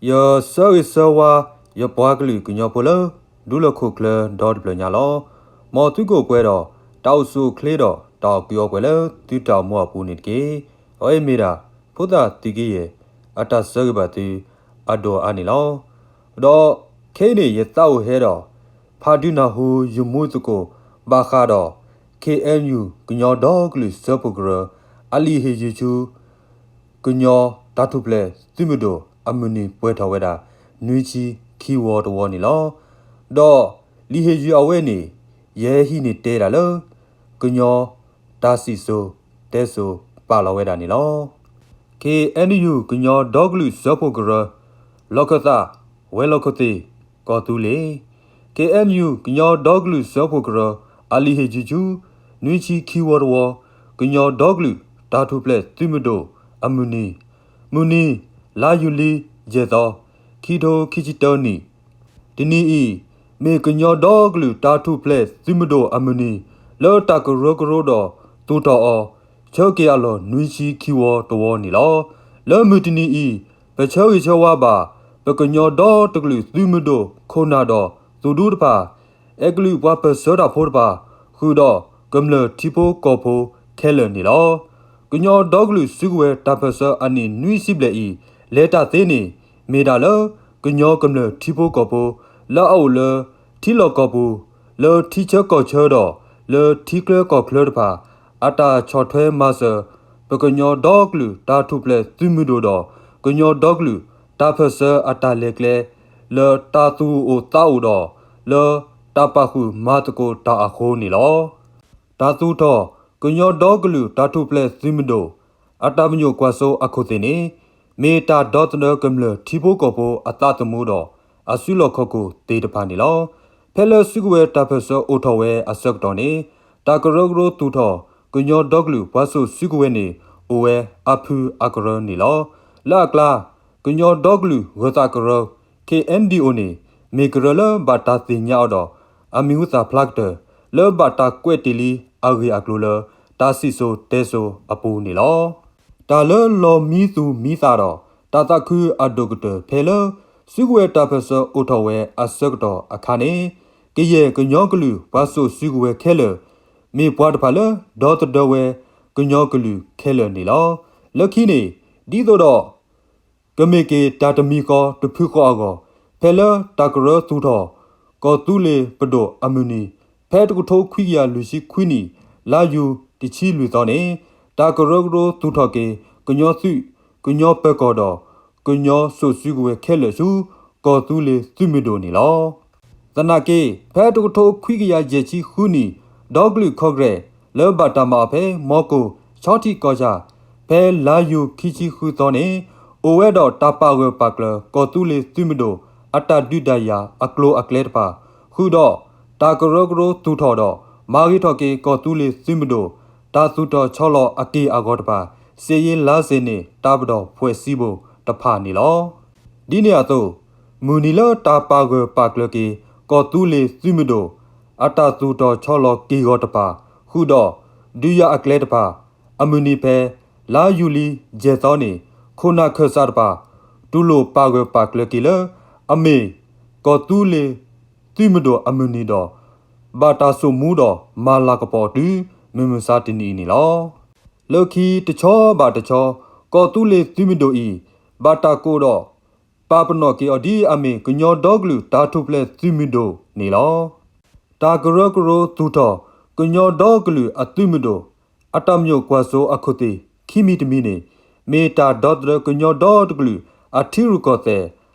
ယဆၢဂ့ၤဆၢဝါ ယပှၤကလုာ်ကညီဖိလၢ ဒူလီၢ်ခိၣ်ချၢဒီတဖျၢၣ်ညါလီၤ. မ်သုကအိၣ်ပှဲၤဒီး တၢ်အိၣ်ဆူၣ်အိၣ်ချ့ဒီး တၢ်အီၣ်ကုးအီပှဲၤလၢသုတၢ်အိၣ်မူအပူၤန့ၣ်တက့ၢ်. အဝဲအံၤမ့ၢ်ဒၣ် ဖိသၣ်သုးကယဲၢ် အတၢ်ဆၢဂ့ၤဘၣ်သု အဒိၣ်အါန့ၣ်လီၤ. ဒီးခဲအံၤန့ၣ် ယသးအိၣ်ဟဲဒီး ဖးဒုးနၢ်ဟူယမူသကိး ဘၣ်ဃးဒီး ခ့ၣ်အဲၣ်ယူၣ် ကညီဒီကလုာ်စၢဖှိၣ်ကရၢ အလံာ်ဟ့ၣ်ယုၢ်ဆူ ကညီတၢ်ထူၣ်ဖျဲးသုးမုၢ်ဒိၣ်အမုၢ်နံၤ ပှဲၤထီၣ်ဝဲဒၣ် နွံဆံခံဝီတဝီန့ၣ်လီၤ. ဒီးလံာ်ဟ့ၣ်ယုၢ်အဝဲန့ၣ် ယဟဲဟံးန့ၢ်တဲဒၣ်လၢ ကညီတၢ်စံၣ်စိၤတဲစိၤပာ်လီၤဝဲဒၣ်န့ၣ်လီၤ. ခ့ၣ်အဲၣ်ယူၣ် ကညီဒီကလုာ်စၢဖှိၣ်ကရၢ လီၢ်ခၢၣ်သး ဝဲၤလီၢ်ခိၣ်သ့ၣ် ကီၢ်သူလ့ၤ ခ့ၣ်အဲၣ်ယူၣ် ကညီဒီကလုာ်စၢဖှိၣ်ကရၢ အလံာ်ဟ့ၣ်ယုၢ်ဆူ နွံဆံခံဝီတဝီ ကညီဒီကလုာ်တၢ်ထူၣ်ဖျဲးသုးမုၢ်ဒိၣ်အမုၢ်နံၤ မုၢ်နံၤ လါယူၤလံ ယဲၢ်သီ ခံထိခံဆံတၢနံၣ် တနံၤအံၤ မ့ၢ်ကညီဒီကလုာ်တၢ်ထူၣ်ဖျဲးသုးမုၢ်ဒိၣ်အမုၢ်နံၤ လၢတၢ်ကရၢကရိဒီးသူၣ်ထီၣ်အီၤ ဆၢက့ၤအလီၢ်နွံဆံခံဝီတဝီန့ၣ်လီၤ. လၢမုၢ်တနံၤအံၤ ပဆၢဂ့ၤဆၢဝါဘၣ် ပကညီဒီတကလုာ်သုးမုၢ်ဒိၣ်ခိၣ်နၢ်ဒီးသူၣ်ဒူတဖၣ် အဲကလုာ်ပှၤပၢၢ်ဆၢတၢ်ဖိတဖၣ် ဃုာ်ဒီးကမျၢၢ်ထံဖိကီၢ်ဖိခဲလၢာ်န့ၣ်လီၤ. ကညီဒီကလုာ်စုကဝဲၤတၢ်ပၢၢ်ဆၢအနံၣ်နွံဆံဘျဲၣ်အံၤ လဲၤတၢ်သ့န့ၣ် မ့ၢ်ဒၣ်လၢ ကညီကမျၢၢ်ထံဖိကီၢ်ဖိ လၢအအိၣ်လၢထံလီၢ်ကီၢ်ပူၤ လၢထံဆၢကီၢ်ဆၢဒီး လၢထံချၢကီၢ်ချၢတဖၣ် အတၢ်ဆီၣ်ထွဲမၤစၢၤ ပကညီဒီကလုာ်တၢ်ထူၣ်ဖျဲးသုးမုၢ်ဒိၣ်ဒီး ကညီဒီကလုာ်တၢ်ပၢၢ်ဆၢအတၢ်လဲၤကျဲ လၢတၢ်သူၣ်အိၣ်သးအိၣ်ဒီး လၢတၢ်ပာ်ဃုာ်မၤသကိးတၢ်အဃိန့ၣ်လီၤ. တၢ်သူၣ်ထီၣ် ကညီဒီကလုာ်တၢ်ထူၣ်ဖျဲးသုးမုၢ်ဒိၣ် အတၢ်ပညိၣ်ကွၢ်စိအခိၣ်သ့ၣ်န့ၣ် မ့ၢ်တၢ်ဒီသဒၢကမျၢၢ်ထံဖိကီၢ်ဖိအသးသမူဒီး အစုလီၢ်ခီၣ်ခိၣ်သ့ၣ်တဖၣ်န့ၣ်လီၤ. ဖဲလၢစုကဝဲၤတၢ်ပၢၢ်ဆၢအိၣ်ထီၣ်ဝဲအဆၢကတီၢ်န့ၣ် တၢ်ကရၢကရိသူၣ်ထီၣ် ကညီဒီကလုာ်ပှၤစိာ်စုကဝဲၤန့ၣ် အိၣ်ဝဲအဖုအကရၢန့ၣ်လီၤ. လၢအကျါ ကညီဒီကလုာ်ဂၢၤသးကရၢ ခ့ၣ်အဲၣ်ယူၣ်န့ၣ် မ့ၢ်ကရၢလၢဘၣ်တၢ်သ့ၣ်ညါအီၤဒီး အမံၤဟူသၣ်ဖျါကတၢၢ် လၢဘၣ်တၢ်ကွဲးတ့ၢ်လံအဂ့ၢ်အကျိၤလၢ တၢ်စံၣ်စိၤတဲစိၤအပူၤန့ၣ်လီၤ. တၢ်လၢလီၤမံသူၣ်မံသးဒီး တၢ်သးခုအဒိၣ်ကတၢၢ်ဖဲလၢ စုကဝဲၤတၢ်ပၢၢ်ဆၢအိၣ်ထီၣ်ဝဲအဆၢကတီၢ်အခါန့ၣ် ကယဲၢ်ကညီကလုာ်ပှၤစိာ်စုကဝဲၤခဲလၢာ် မ့ၢ်ပှၤတဖၣ်လၢ ဒီသဒၢဝဲကညီကလုာ်ခဲလၢာ်န့ၣ်လီၤ. လၢခံန့ၣ် ဒ်သိးဒီး ကမ့ၢ်က့ၤတၢ်တမံၤဃီတဖုဃီအဂီၢ် ဖဲလၢတၢ်ကရၢသူၣ်ထီၣ် ကီၢ်သူလ့ၤပဒိၣ်အမုၢ်နံၤ ဖဲတကထိခွံကယၤလွံၢ်ဆံခွံနံၣ် လါယူၤတဆံလွံၢ်သီန့ၣ် တၢ်ကရၢကရိသူၣ်ထီၣ်က့ၤ ကညီသုး ကညီပၢၤကီၢ်ဒီး ကညီစိာ်စုကဝဲၤခဲလၢာ်ဆူ ကီၢ်သူလ့ၤသုးမုၢ်ဒိၣ်န့ၣ်လီၤ. သနာ်က့ ဖဲတကထိခွံကယၤယဲၢ်ဆံဃုနံၣ် ဒီကလုာ်ခီကရဲး လၢဘၣ်တၢ်မၤအီၤဖဲ မီကိၣ် ဆီထံးကီၢ်ဆၣ် ဖဲလါယူၤခံဆံဃုသီန့ၣ် အိၣ်ဝဲဒီးတၢ်ပာ်ဂၢၢ်ပာ်ကျၢၤ ကီၢ်သူလ့ၤသုးမုၢ်ဒိၣ် အတၢ်ဒုးတၢ်ယၤအကျိၤအကျဲတဖၣ် ဃုာ်ဒီး တၢ်ကရၢကရိသူၣ်ထီၣ်ဒီး မၤဂ့ၤထီၣ်က့ၤကီၢ်သူလ့ၤသုးမုၢ်ဒိၣ် တၢ်သူၣ်ထီၣ်ဆီလီၤအက့ၢ်အဂီၤတဖၣ် စစ်ရေးလမ်းစဉ်န့ၣ် တပ်မတော်ဖွဲ့စည်းပုံ တဖၣ်န့ၣ်လီၤ. ဒ်န့ၣ်အသိး မုၢ်နံၤလၢတၢ်ပာ်ဂၢၢ်ပာ်ကျၢၤက့ၤ ကီၢ်သူလ့ၤသုးမုၢ်ဒိၣ် အတၢ်သူၣ်ထီၣ်ဆီလီၤက့ၢ်ဂီၤတဖၣ် ဃုာ်ဒီး ဒုးယၤအကျဲတဖၣ် အမုၢ်နံၤဖဲ လါယူၤလံယဲၢ်သီန့ၣ် ခိၣ်နၢ်ခၢၣ်စးတဖၣ် တူၢ်လိာ်ပာ်ဂၢၢ်ပာ်ကျၢၤက့ၤလၢ အမ့ၢ် ကီၢ်သူလ့ၤသုးမုၢ်ဒိၣ်အမုၢ်နံၤဒီး ဘၣ်တၢ်စိာ်မူဒီးမၤလၤကပီၤတုၤ မုၢ်မဆါတနံၤအံၤန့ၣ်လီၤ. လၢခံတဆီဘၣ်တဆီ ကီၢ်သူလ့ၤသုးမုၢ်ဒိၣ်အံၤ ဘၣ်တၢ်ကိးဒီး ပာ်ပနီၣ်က့ၤအီၤဒ်အမ့ၢ် ကညီဒီကလုာ်တၢ်ထူၣ်ဖျဲးသုးမုၢ်ဒိၣ်န့ၣ်လီၤ. တၢ်ကရၢကရိသူၣ်ထီၣ် ကညီဒီကလုာ်အသုးမုၢ်ဒိၣ် အတၢ်ပညိၣ်ကွၢ်စိအခိၣ်သ့ၣ် ခံမံၤတမံၤန့ၣ် မ့ၢ်တၢ်ဒီသဒၢကညီဒီတကလုာ် အထံရူၢ်ကီၢ်သဲး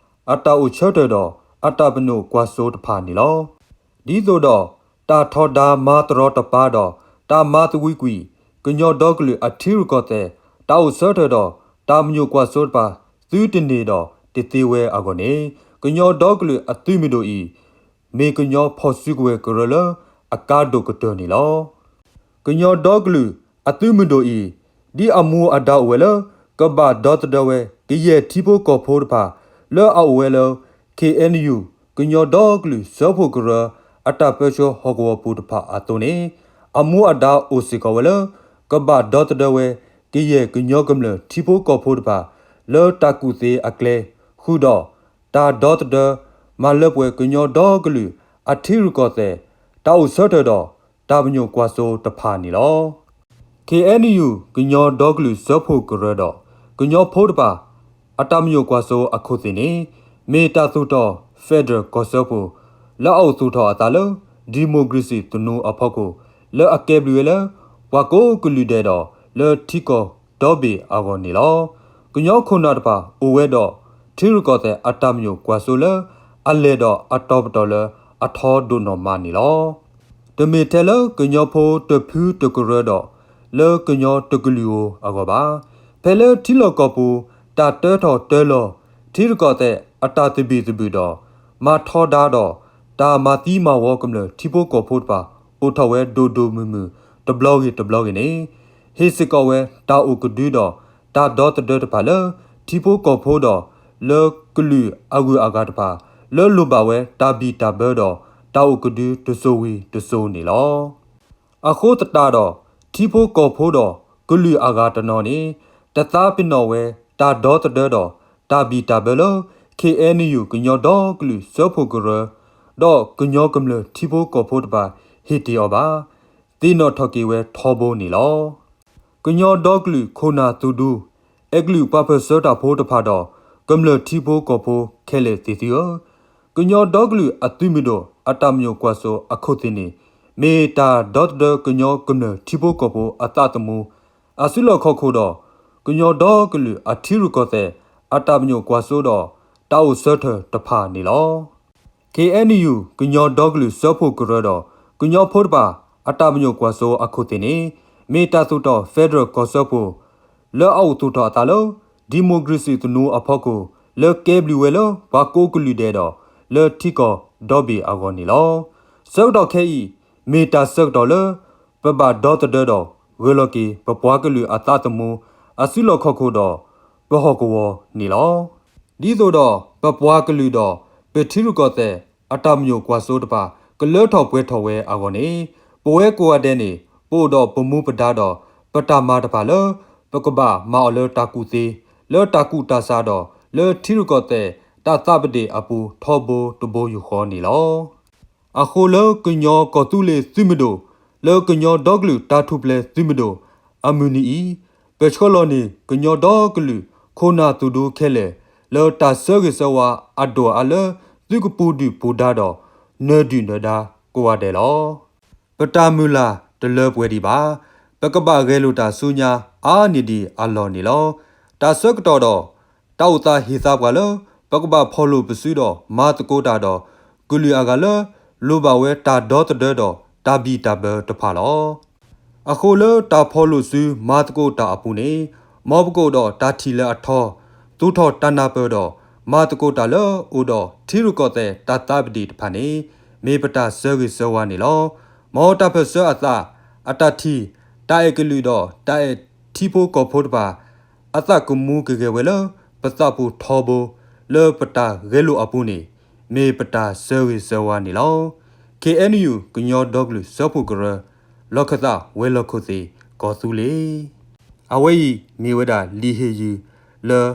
အတၢ်အိၣ်ဆၢထၢၣ်ဒီး အတၢ်ပညိၣ်ကွၢ်စိတဖၣ်န့ၣ်လီၤ. ဒ်သိးဒီး တၢ်ထီဒါမၤတရီတပါဒီး တၢ်မၤသဝံးကွံာ် ကညီဒီကလုာ်အထံရူၢ်ကီၢ်သဲး တၢ်အိၣ်ဆၢထၢၣ်ဒီး တၢ်ပညိၣ်ကွၢ်စိတဖၣ် သုတန့ၢ်ဒီးတသ့ဝဲအဂီၢ်န့ၣ် ကညီဒီကလုာ်အသုးမုၢ်ဒိၣ်အံၤ မ့ၢ်ကညီဖီၣ်စုကဝဲၤကရၢလၢအကါဒိၣ်ကတၢၢ်န့ၣ်လီၤ. ကညီဒီကလုာ်အသုးမုၢ်ဒိၣ်အံၤ ဒ်အမူအဒါအိၣ်ဝဲလၢ ကဘၣ်ဒီသဒၢဝဲ ကယဲၢ်ထံဖိကီၢ်ဖိတဖၣ် လၢအအိၣ်ဝဲလၢ ခ့ၣ်အဲၣ်ယူၣ် ကညီဒီကလုာ်စၢဖှိၣ်ကရၢ အတၢ်ပၢဆှၢဟီၣ်ကဝီၤပူၤတဖၣ်အသိးန့ၣ် အမူအဒါအိၣ်စ့ၢ်ကီးဝဲလၢ ကဘၣ်ဒီသဒၢဝဲ ကယဲၢ်ကညီကမျၢၢ်ထံဖိကီၢ်ဖိတဖၣ် လၢတၢ်ကူၣ်သ့အကျဲ ဃုာ်ဒီး တၢ်ဒီသဒၢ မၤလၢပှဲၤကညီဒီကလုာ်အထံရူၢ်ကီၢ်သဲး တၢ်အိၣ်ဆၢထၢၣ်ဒီး တၢ်ပညိၣ်ကွၢ်စိတဖၣ်န့ၣ်လီၤ. ခ့ၣ်အဲၣ်ယူၣ် ကညီဒီကလုာ်စၢဖှိၣ်ကရၢဒီး ကညီဖိတဖၣ် အတၢ်ပညိၣ်ကွၢ်စိအခိၣ်သ့ၣ်န့ၣ် မ့ၢ်တၢ်သူၣ်ထီၣ် Federal ကီၢ်စၢဖှိၣ် လၢအအိၣ်သူၣ်ထီၣ်အသးလၢ ဒံၣ်မိၣ်ကရ့ၣ်စံၣ်သနူအဖီခိၣ် လၢအကဲဘျုးဝဲလၢ ပှၤကိးကလုာ်ဒဲးဒီး လၢထံကီၢ်ဒီဘ့ၣ်အဂီၢ်န့ၣ်လီၤ. ကညီခိၣ်နၢ်တဖၣ်အိၣ်ဝဲဒီး ထံရူၢ်ကီၢ်သဲးအတၢ်ပညိၣ်ကွၢ်စိလၢ အလဲၢ်ဒီးအတီၤပတီၢ်လၢအထီဒိၣ်နီၢ်မးန့ၣ်လီၤ. တမ့ၢ်ထဲလၢကညီဖိတဖုတကရၢဒီး လၢကညီတကလုာ်ဧိၤအဂီၢ်ဘၣ်. ဖဲလၢထံလီၢ်ကီၢ်ပူၤ တၢ်တၢထီၣ်တၢလီၤ ထံရူၢ်ကီၢ်သဲးအတၢ်သဘံၣ်သဘုၣ်ဒီး မၤထီဒါဒီး တၢ်မၤသံမၤဝီကမျၢၢ်ထံဖိကီၢ်ဖိတဖၣ် အိၣ်ထီၣ်ဝဲဒိၣ်ဒိၣ်မုၢ်မုၢ် တဘျီဂ့ၤတဘျီဂ့ၤန့ၣ် ဟ့ၣ်စ့ၢ်ကီးဝဲတၢ်အိၣ်ကဒုဒီး တၢ်ဒီသဒၢတဖၣ်လၢ ထံဖိကီၢ်ဖိဒီး လၢကလုာ်အဂုၤအဂၤတဖၣ် လၢလိၣ်ဘၣ်ဝဲတၢ်ဘံၣ်တၢ်ဘၢဒီး တၢ်အိၣ်ကဒုတစိၤဝံၤတစိၤန့ၣ်လီၤ. အဃိသတးဒီး ထံဖိကီၢ်ဖိဒီးကလုာ်အဂၤတနီၤန့ၣ် တသးပ့ၤနီၣ်ဝဲတၢ်ဒီသဒၢဒီး တၢ်ဘံၣ်တၢ်ဘၢလၢ ခ့ၣ်အဲၣ်ယူၣ် ကညီဒီကလုာ်စၢဖှိၣ်ကရၢ ဒီးကညီကမျၢၢ်ထံဖိကီၢ်ဖိတဖၣ်ဟ့ၣ်တ့ၢ်အီၤဘၣ်. သ့ၣ်နီၣ်ထီၣ်က့ၤဝဲထီဘိန့ၣ်လီၤ. ကညီဒီကလုာ်ခိၣ်နၢ်သူၣ်ဒူ အဲၣ်ကလုာ်ပှၤပၢၢ်ဆၢတၢ်ဖိတဖၣ်ဒီး ကမျၢၢ်ထံဖိကီၢ်ဖိခဲလၢာ်သ့ၣ်သုဧၢ, ကညီဒီကလုာ်အသုးမုၢ်ဒိၣ်အတၢ်ပညိၣ်ကွၢ်စိအခိၣ်သ့ၣ်န့ၣ် မ့ၢ်တၢ်ဒီသဒၢကညီကမျၢၢ်ထံဖိကီၢ်ဖိအသးသမူ အစုလီၢ်ခီၣ်ခိၣ်ဒီး ကညီဒီကလုာ်အထံရူၢ်ကီၢ်သဲး အတၢ်ပညိၣ်ကွၢ်စိဒီး တၢ်အိၣ်ဆၢထၢၣ်တဖၣ်န့ၣ်လီၤ. ခ့ၣ်အဲၣ်ယူၣ် ကညီဒီကလုာ်စၢဖှိၣ်ကရၢဒီး ကညီဖိတဖၣ် အတၢ်ပညိၣ်ကွၢ်စိအခိၣ်သ့ၣ်န့ၣ် မ့ၢ်တၢ်သူၣ်ထီၣ် Federal ကီၢ်စၢဖှိၣ် လၢအအိၣ်သူၣ်ထီၣ်အသးလၢ ဒံၣ်မိၣ်ကရ့ၣ်စံၣ်သနူအဖီခိၣ် လၢကဲဘျုးဝဲလၢပှၤကိးကလုာ်ဒဲးဒီး လၢထံကီၢ်ဒီဘ့ၣ်အဂီၢ်န့ၣ်လီၤ. ဆၢကတီၢ်ခဲအံၤ မ့ၢ်တၢ်ဆၢကတီၢ်လၢ ပဘၣ်ဒီသဒၢဒီး ဂဲၤလီၤက့ၤ ပပှၤကလုာ်အသးသမူ အစုလီၢ်ခီၣ်ခိၣ်ဒီး ပဟီၣ်ကဝီၤန့ၣ်လီၤ. ဒ်သိးဒီး ပပှၤကလုာ်ဒီး ပထံရူၢ်ကီၢ်သဲး အတၢ်ပညိၣ်ကွၢ်စိတဖၣ် ကလၢထီၣ်ပှဲၤထီၣ်ဝဲအဂီၢ်န့ၣ် ပဝဲကိးဂၤဒဲးန့ၣ် ပအိၣ်ဒီးပမူပဒါဒီး ပတၢ်မၤတဖၣ်လၢ ပကဘၣ်မၤအီၤလၢတၢ်ကူၣ်သ့, လၢတၢ်ကူၣ်တၢ်ဆးဒီး လၢထံရူၢ်ကီၢ်သဲး တၢ်သးပဒ့ၣ်အပူၤ ထီဘိတဘိယူၢ်ဃီန့ၣ်လီၤ. အဃိလၢကညီကီၢ်သူလ့ၤသုးမုၢ်ဒိၣ် လၢကညီဒီကလုာ်တၢ်ထူၣ်ဖျဲးသုးမုၢ်ဒိၣ် အမုၢ်နံၤအံၤ ပဆှၢလီၤန့ၢ် ကညီဒီကလုာ် ခိၣ်နၢ်သူၣ်ဒူခဲလၢာ် လၢတၢ်ဆၢဂ့ၤဆၢဝါအဒိၣ်အအါလၢ သုကပူၤဒုၣ်ပူၤဒါဒီး နၢၤဒုၣ်နၢၤဒါကိးဂၤဒဲးလီၤ. ပတၢ်မုၢ်လၢ်တလၢပှဲၤဒံးဘၣ်. ပကဘၣ်ဂဲၤလိာ်တၢ်ဆူညါအါန့ၢ်ဒံးအလီၢ်န့ၣ်လီၤ. တၢ်ဆၢကတီၢ်ဒီး တၢ်အိၣ်သးဟ့ၣ်သါပှၤလၢ ပကဘၣ်ဖီၣ်လိာ်ပစုဒီးမၤသကိးတၢ်ဒီး ကလုာ်အဂၤလၢ လိၣ်ဘၣ်ဝဲတၢ်ဒီသဒၢဒီးတၢ်ဘံၣ်တၢ်ဘၢတဖၣ်လီၤ. အဃိလၢတၢ်ဖီၣ်လိာ်စုမၤသကိးတၢ်အပူၤန့ၣ် မ်ပကအိၣ်ဒီးတၢ်ထံၣ်လၢအထီ, သူၣ်ထီၣ်တၢ်နၢ်ပၢၢ်ဒီး မၤသကိးတၢ်လၢအိၣ်ဒီးထံရူၢ်ကီၢ်သဲးတၢ်သးပဒ့ၣ်တဖၣ်န့ၣ် မ့ၢ်ပတၢ်ဆၢဂ့ၤဆၢဝါန့ၣ်လီၤ. မ်တၢ်ပၢၢ်ဆၢအသး, အတၢ်ထံၣ်, တၢ်အဲၣ်ကလုာ်ဒီးတၢ်အဲၣ်ထံဖိကီၢ်ဖိတဖၣ် အသးကမူကဂဲၤဝဲလၢ ပသးပူၤထီဘိ လၢပတၢ်ဂဲၤလိာ်အပူၤန့ၣ် မ့ၢ်ပတၢ်ဆၢဂ့ၤဆၢဝါန့ၣ်လီၤ. ခ့ၣ်အဲၣ်ယူၣ် ကညီဒီကလုာ်စၢဖှိၣ်ကရၢ လီၢ်ခၢၣ်သးဝဲၤလီၢ်ခိၣ်သ့ၣ် ကီၢ်သူလ့ၤ အဝဲအံၤမ့ၢ်ဝဲဒၣ်လံာ်ဟ့ၣ်ယုၢ်လၢ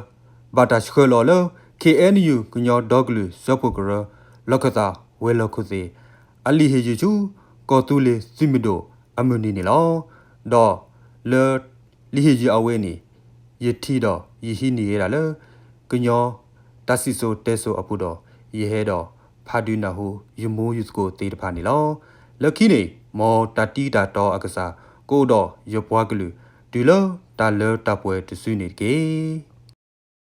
ဘၣ်တၢ်ဆှၢလီၤလၢ ခ့ၣ်အဲၣ်ယူၣ် ကညီဒီကလုာ်စၢဖှိၣ်ကရၢ လီၢ်ခၢၣ်သးဝဲၤလီၢ်ခိၣ်သ့ၣ် အလံာ်ဟ့ၣ်ယုၢ်ဆူ ကီၢ်သူလ့ၤသုးမုၢ်ဒိၣ်အမုၢ်နံၤန့ၣ်လီၤ. ဒီးလၢလံာ်ဟ့ၣ်ယုၢ်အဝဲန့ၣ် ယထံၣ်ဒီးယဟံးန့ၢ်ဝဲဒၣ်လၢ ကညီတၢ်စံၣ်စိၤတဲစိၤအပူၤဒီး ယဟဲဒီးဖးဒုးနၢ်ဟူ ယမူယသကိးသ့ၣ်တဖၣ်န့ၣ်လီၤ. လၢခံန့ၣ် မ်တၢ်တံၤတၢ်တီအကစၢ် ကအိၣ်ဒီးယပှၤကလုာ် တုၤလၢတၢ်လၢတၢ်ပှဲၤတစုန့ၣ်တက့ၢ်.